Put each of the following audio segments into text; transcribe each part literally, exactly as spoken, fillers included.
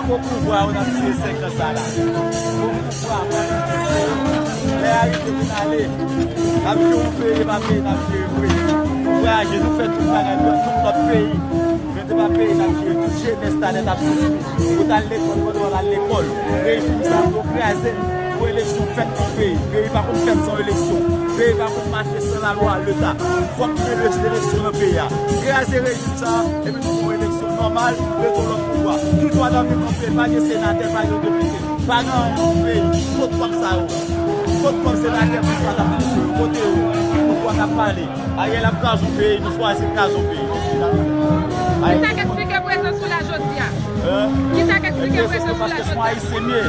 Fo pouvwa yo n ap tire senk an sa la. Fo pouvwa, fo pouvwa. Lè a rive pou n ale. N ap jere yon peyi, e pa peyi n ap jere vre. Nou vwayaje, nou fè tout bagay, nou wè tout lòt peyi. Men se pa peyi n ap jere, tout jenès la nèt ap soufri. Ou t al lekòl, pandan w al lekòl. Rejim sa yo kraze l pou eleksyon fèt nan peyi. Peyi pa konn fèt san eleksyon. Peyi pa konn mache san lalwa leta. Fòk gen eleksyon nan peyi a. Kraze rejim sa, epi nou fè yon eleksyon nòmal, mete lòt pouvwa. Ki dwa nan vil nan peyi, pa gen senatè, pa gen depite. Pa gen anyen nan peyi. Kot kòb sa yo? Kot kòb senatè pouvwa t ap touche yo? Kote yo? Pouvwa t ap pale. Ariel ap kraze yon peyi, nou chwazi kraze yon peyi. Kisa k eksplike prezans ou la jodi a? Hein? Kisa k eksplike prezans ou la jodi a? Paske se yon Ayisyen m ye,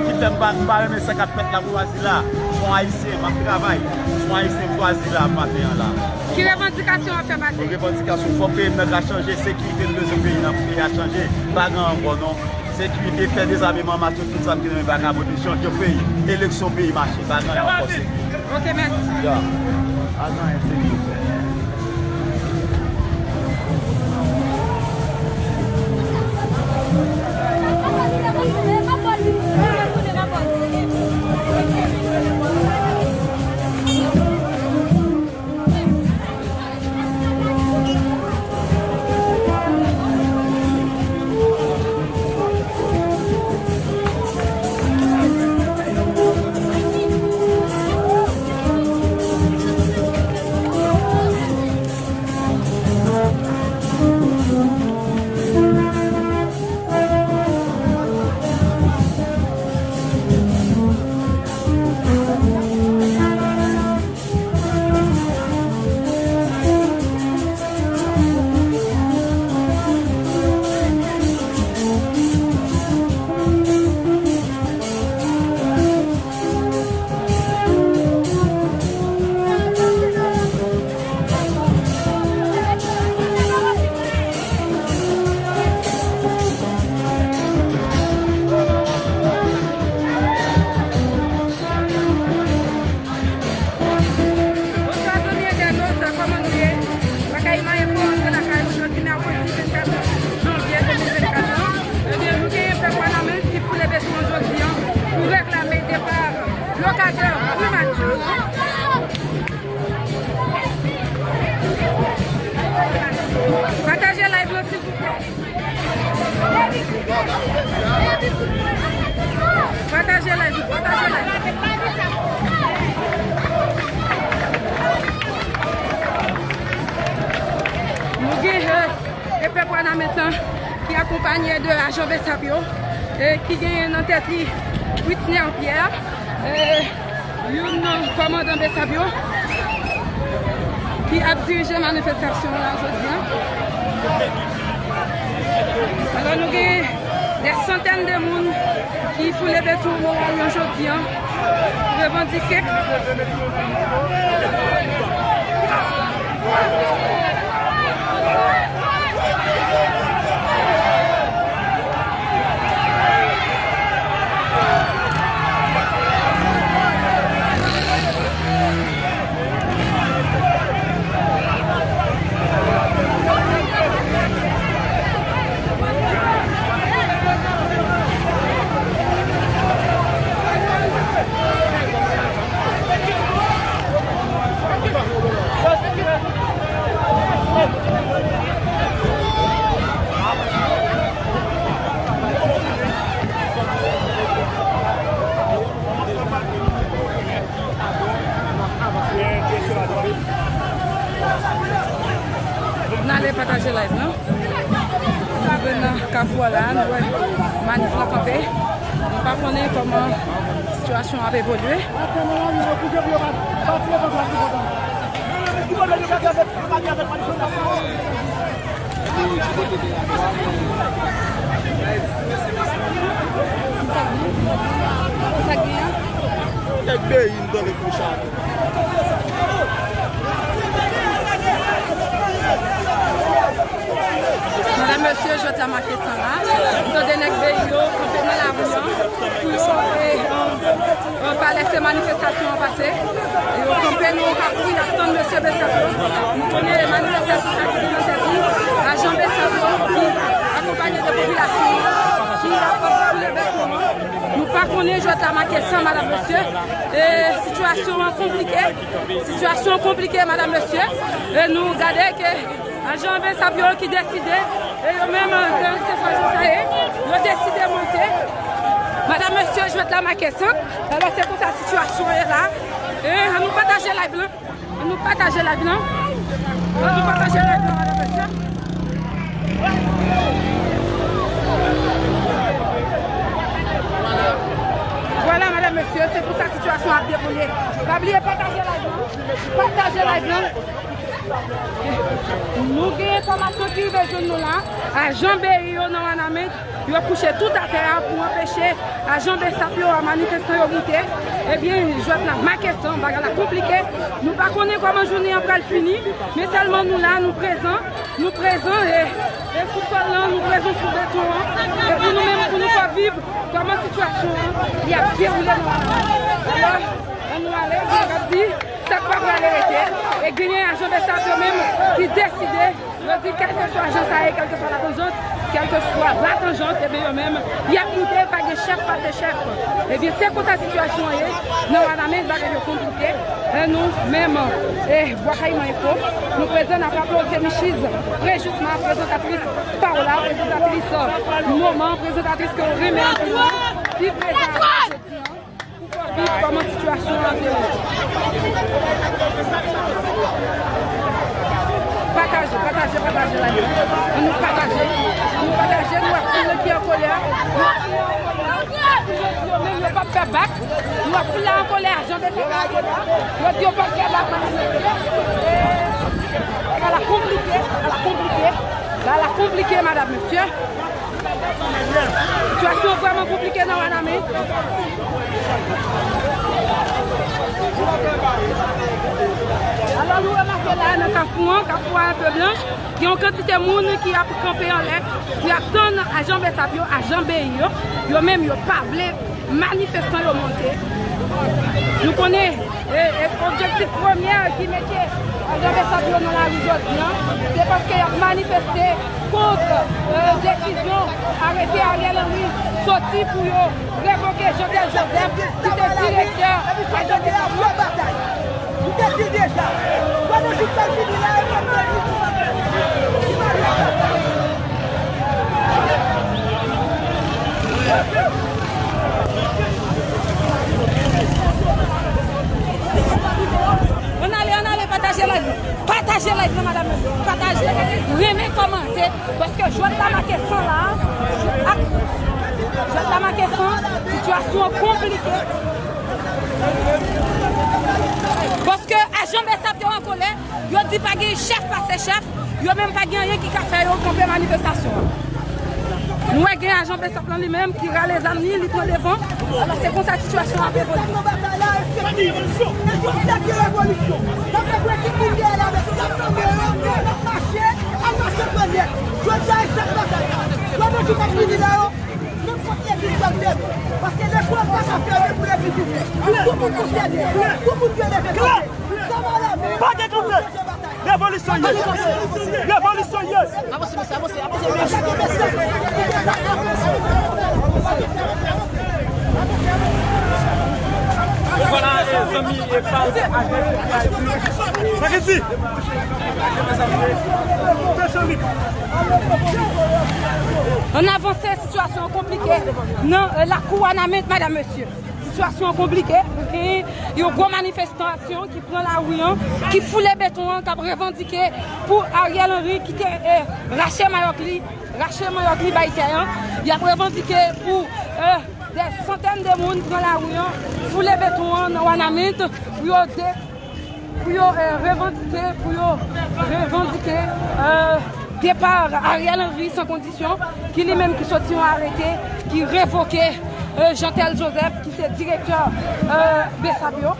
ki fè m pa, m pa renmen sa k ap fèt la, m chwazi la. Se yon Ayisyen, m ap travay. Se yon Ayisyen m chwazi la, maten an la. Ki revandikasyon w ap fè pase? Yon revandikasyon, fò peyi m nan ka chanje, sekirite m bezwen peyi nan, peyi a chanje. Pa gen ankò non. Sekirite, fè dezameman, mache tout zam ki nan men vagabon, epi chanje peyi. Eleksyon, peyi mache, pa gen ankò sekirite. Ok, mèsi. Ya. Pa gen anyen serye. Bonswa zanmi entènot, kòman nou ye? Bagay manyen pou rantre lakay nou jodi mèkredi vennkat janvye de mil vennkat lan. Ebyen, nou genyen pèp Wanament ki foule beton an jodi an pou reklame depa blokadè primati. Pataje live lan silvouplè. Pataje live, pataje live. Nou gen, euh, e pèp Wanament lan ki akonpanye de ajan BSAP yo, e ki genyen nan tèt li Whitner Pierre. E, youn nan kòmandan BSAP yo ki ap dirije manifestasyon an la jodi an. Alò, nou gen dè santèn de moun ki foule beton bò lari an jodi an, revandike. N ale pataje live lan. Nou rive nan kafou a la, nou wè manif lan kanpe. Nou pa konnen kòman sitiyasyon an ap evolye. Sa k gen an? Kèk peyi m tande kou chak. Medam, mesye, jwèt la make san la. M tande nèg peyi yo kanpe nan lari an pou yo, e, e, pa lèse manifestasyon an pase. Yo kanpe nan yon kafou, y ap tann mesye BSAP yo. Nou konnen manifestasyon sa ki gen nan tèt li ajan BSAP yo ki akonpanye de popilasyon an, ki ap Konnen jwèt la make san, madanm, mesye. E sitiyasyon an konplike. Sitiyasyon an konplike, madanm, mesye. E nou gade ke ajan Besap yo ki deside, e yo menm, e, kèlkeswa jan sa ye, yo deside monte. Madanm, mesye, jwèt la make san. Alò, se konsa sitiyasyon ye la. E ann nou pataje live lan. Ann nou pataje live lan. Ann nou pataje live lan, madanm, mesye. Vwala, madanm, mesye, se konsa sitiyasyon ap dewoule. Pa bliye pataje live lan. Pataje live lan. Nou gen enfòmasyon ki rive jwenn nou la. Ajan B I yo nan Wanament, yo kouche tout atè a pou anpeche ajan Besap yo a manifestan yo moute. Ebyen, jwèt la make san, bagay la konplike. Nou pa konnen kòman jounen an pral fini, men sèlman nou la, nou prezan, nou prezan e, e sou sòl lan, nou prezan sou beton an. E pou nou menm, pou nou fè viv kòman sitiyasyon an, li ap dewoule nan Wanament. Alò, ann nou ale, nou ap di, sa k pa prale rete. E genyen ajan Besap yo menm ki deside, yo di kèlkeswa jan sa ye, kèlkeswa latanjant, kèlkeswa latanjant, ebyen yo menm, y ap moute, pa gen chèf pase chèf. Ebyen, se konsa sitiyasyon an ye, nan Wanament, bagay yo konplike. E nou menm, e Bwa Kayiman Enfo, nou prezan, n ap raple w se Michiz Prejisma, prezantatris Paola, prezantatris, e, Moman, prezantatris ke w renmen anpil, ki prezan. Pou fè viv kòman sitiyasyon an te ye. Pataje, pataje, pataje live lan. Ann nou pataje. Ann nou pataje, nou wè foul lan ki an kolè. Yo menm yo p ap fè bak. Nou wè foul la an kolè, ajan Besap yo la. Yo di yo p ap fè bak. Bagay la konplike, bagay la konplike. Bagay la konplike, madanm, mesye. Sitiyasyon vrèman konplike nan Wanament. Alò, nou remake la, nan kafou an, kafou a enpe blanch, gen yon kantite moun ki ap kanpe anlè, ki ap tann ajan Besap yo, ajan B I yo, yo menm yo pa vle manifestan yo monte. Nou konnen, e, e, objektif premye ki mete ajan Besap yo nan lari jodi an, se paske y ap manifeste kont, e, desizyon arete Ariel Henry soti pou yo revoke Jeantel Joseph, ki se direktè ajan Besap yo. Nou te di deja, pandan jouk sa fini la, e pandan jouk sa fini la. Ann ale, ann ale, pataje live lan. Pataje live lan, madanm, mesye. Pataje, renmen, kòmante, paske jwèt la make san la. Ak jwèt la make san, sitiyasyon an konplike. Paske ajan Besap yo an kolè, yo di pa gen chèf pase chèf, yo menm pa gen anyen ki ka fè yo kanpe manifestasyon an. Nou wè gen ajan Besap lan li menm ki rale zam li, li pran devan. Alò, se konsa sitiyasyon an ap evolye. Menm kote legliz sa te fèmen pou legliz ouvè. Pou tout moun konsène. Pou moun yo leve kanpe. Sa malade. Pa gen kanpe. Revolisyon ye. Revolisyon ye. Avanse, mesye, avanse, avanse, mesye. Vwala, e, zanmi, e, pa, Maketi. Ann avanse, sitiyasyon konplike nan, e, lakou Wanament, madanm, mesye. Sitiyasyon konplike, gen yon gwo manifestasyon ki pran lari an, ki foule beton an, k ap revandike pou Ariel Henry kite, e, rache mayòk li, rache mayòk li bay tè an. Y ap revandike pou, e, dè santèn de moun pran lari an, foule beton an nan Wanament pou yo de-, pou yo, e, revandike, pou yo revandike, e, depa Ariel Henry san kondisyon, ki li menm ki soti yon arete ki revoke, e, Jeantel Joseph, ki se direktè, e, Besap yo.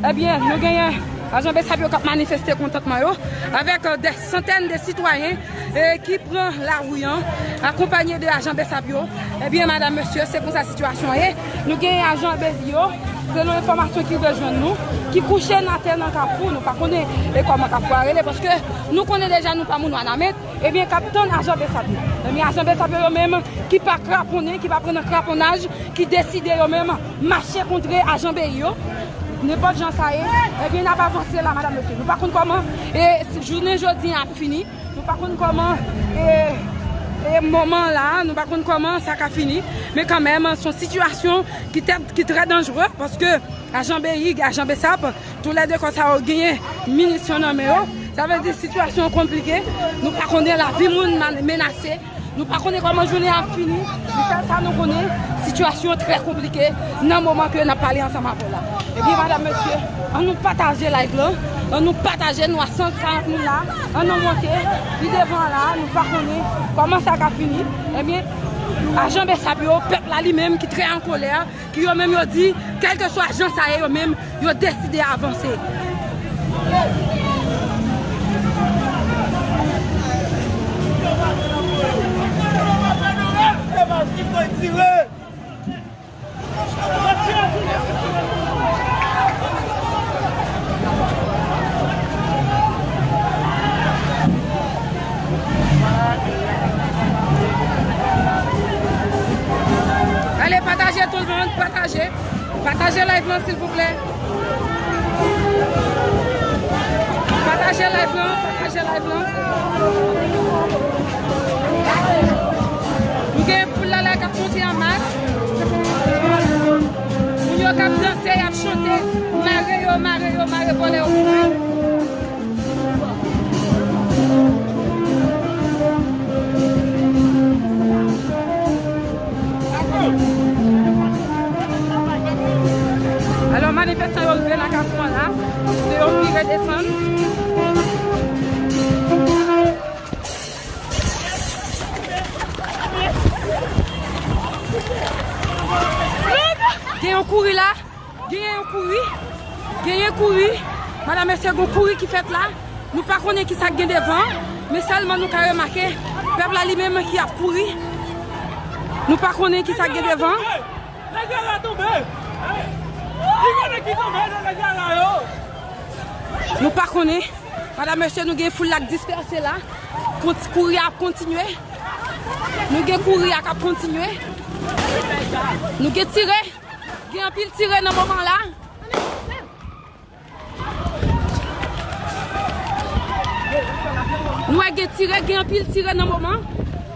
Ebyen, nou genyen ajan Besap yo k ap manifeste kontantman yo, avèk, e, dè santèn de sitwayen, e, ki pran lari an, akonpanye de ajan Besap yo. Ebyen, madanm, mesye, se konsa sitiyasyon ye. Nou genyen ajan Besap yo, Selon enfòmasyon ki rive jwenn nou, ki kouche nan atè nan Kafou, nou pa konnen e kòman Kafou a rele, paske nou konnen deja nou pa moun Wanament, ebyen, k ap tann ajan BSAP yo. Ebyen, ajan BSAP yo, yo menm, ki pa kraponnen, ki pa pran nan kraponnaj, ki deside yo menm mache kontre ajan BI yo. Nenpòt jan sa ye, ebyen, n ap avanse la, madanm, mesye. Nou pa konn kòman, e, jounen jodi a ap fini. Nou pa konn kòman, e, e, moman la, nou pa konn kòman sa ka fini. Men kanmenm, se yon sitiyasyon ki tè, ki trè danjere, paske ajan BI, ajan BSAP, toulède kò sa yo genyen minisyon nan men yo. Sa vle di sitiyasyon an konplike. Nou pa konnen lavi moun man-, menase. Nou pa konnen kòman jounen an ap fini. Men sèl sa nou konnen, sitiyasyon an trè konplike nan moman ke n ap pale ansanm avè w la. Ebyen, madanm, mesye, ann nou pataje live lan. Ann nou pataje, nou a san karant moun la. Ann nou monte pi devan la. Nou pa konnen kòman sa ka fini. Ebyen, ajan BSAP yo, pèp la li menm ki trè an kolè, ki yo menm yo di, kèlkeswa jan sa ye, yo menm, yo deside avanse. Ale, pataje tout moun, pataje. Pataje live lan, silvouplè. Pataje live lan, pataje live lan. Nou gen foul la la k ap monte an mas. Moun yo k ap danse, y ap chante. Mare yo, mare yo, mare vòlè yo pou mwen. Alò, manifestan yo rive nan kafou an la. Se yo ki redesann. Gen yon kouri la. Genyen yon kouri. Genyen kouri. Madanm, mesye, gon kouri ki fèt la. Nou pa konnen ki sa k gen devan, men sèlman nou ka remake pèp la li menm ki ap kouri. Nou pa konnen ki sa k gen devan. Nèg la tonbe. Li konnen ki tonbe nan nèg la yo. Nou pa konnen. Madanm, mesye, nou gen foul la k dispèse la. Kont-, kouri a ap kontinye. Nou gen kouri a k ap kontinye. Nou gen tire. Gen anpil tire nan moman la. Nou wè gen tire, gen anpil tire nan moman.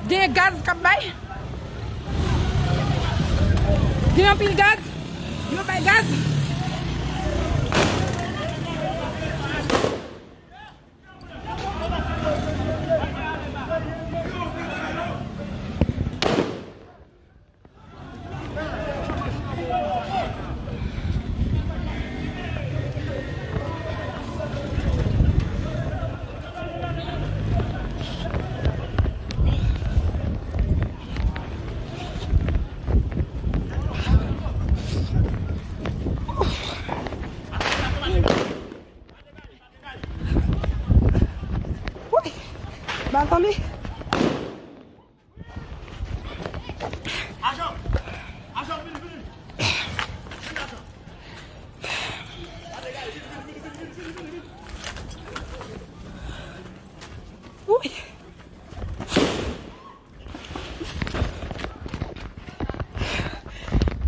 Gen gaz k ap bay. Gen anpil gaz. Yo bay gaz. Woy! Mezanmi,